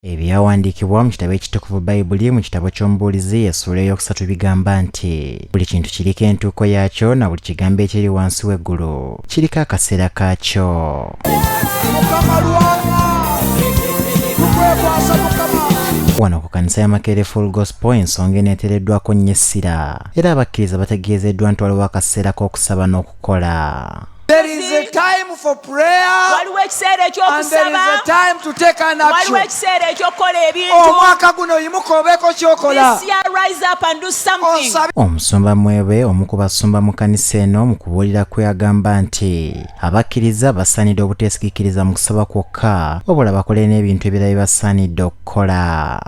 Ebyawandiikibwa mu kitabo ekitukuvu Bayibuli mu kitabo ky'Omubuulizi essuula ey'okusatu bigamba nti buli kintu kiriko entuuko yaakyo na buli kigambo ekiri wansi w'eggulu kiriko akaseera kaakyo. Mukama lwana, tukwekwasa Mukama. Wano ku kanisa ya Makerere Full Gospel ensonga eno eteereddwako nnyo essira era abakkiriza bategeezeddwa nti waliwo akaseera k'okusaba n'okukola. There is a time for prayer Waliwo ekiseera and there is ekyokusaba, a time to take an waliwo action. ekiseera ekyokukola ebintu. Omwaka guno yimuka obeeko ky'okola. This year, rise up and do something. Osabe. Omusumba Mwebe omu ku basumba mu kanisa eno mu kubuulira kwe agamba nti abakkiriza basaanidde obuteesigikiriza mu kusaba kwokka wabula bakole n'ebintu ebirala bye basaanidde okukola.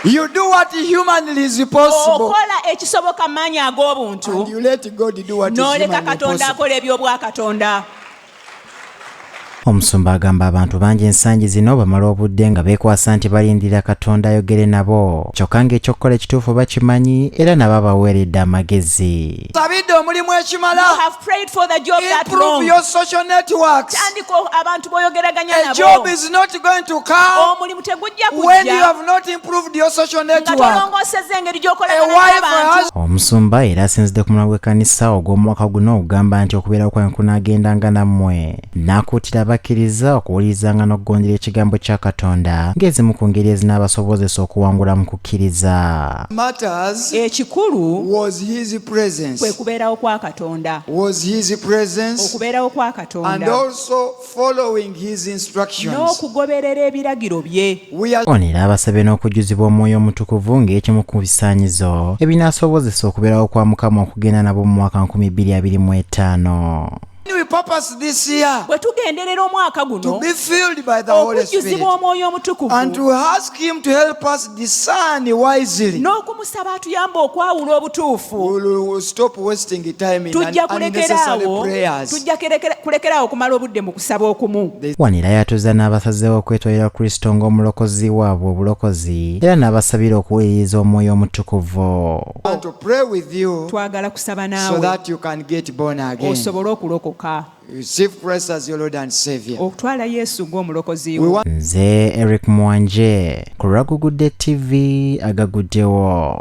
You do what humanly is possible Okola ekisoboka mu maanyi ag'obuntu and you let God do what is n'oleka humanly Katonda possible. akola eby'obwakatonda. Omusumba agamba abantu bangi ensangi zino bamala obudde nga beekwasa nti balindirira Katonda ayogere nabo kyokka ng'ekyokukola ekituufu bakimanyi era nabo abaweeredde amagezi. Sabidde omulimu ekimala. You have prayed for the job that Improve long. your social networks. Tandika abantu b'oyogeraganya A nabo. job is not going to come Omulimu tegujja when you kujja have not improved your social nga network. tolongoosezza engeri A gy'okolagana wife, a n'abantu. husband Omusumba era asinzidde ku mulamwa gw'ekkanisa ogw'omwaka guno ogugamba nti okubeerawo kwange kunaagendanga nammwe n'akuutira abakkiriza okuwulirizanga n'okugondera ekigambo kya Katonda ng'ezimu ku ngeri ezinaabasobozesa okuwangula mu kukkiriza. Matters Ekikulu was his presence. kwe kubeerawo kwa Katonda. Was his presence Okubeerawo kwa and Katonda also following his instructions. N'okugoberera ebiragiro bye. We are Ono era abasabye n'okujjuzibwa Omwoyo Omutukuvu ng'ekimu ku bisaanyizo ebinaasobozesa okubeerawo kwa Mukama okugenda nabo mu mwaka 2025. We purpose this year Bwe tugenderera omwaka to guno be filled by the Holy Spirit okujjuzibwa Omwoyo Omutukuvu and to ask him to help us discern wisely. N'okumusaba atuyambe okwawula obutuufu, We will stop wasting time in tujja unnecessary kulekeraawo prayers. tujja kulekerawo okumala obudde mu kusaba okumu. Wano era yatuuza n'abasazeewo okwetwalira Kristo ng'omulokozi waabwe obulokozi era n'abasabira okuwuliriza Omwoyo Omutukuvu. Want to pray with you Twagala kusaba so naawe that you can get born again. Osobole okulokoka. Receive Christ as your Lord and Savior. Okutwala Yesu ng'omulokozi We wo. want Nze Eric Mwanje ku Lwagugudde TV agaguddewo.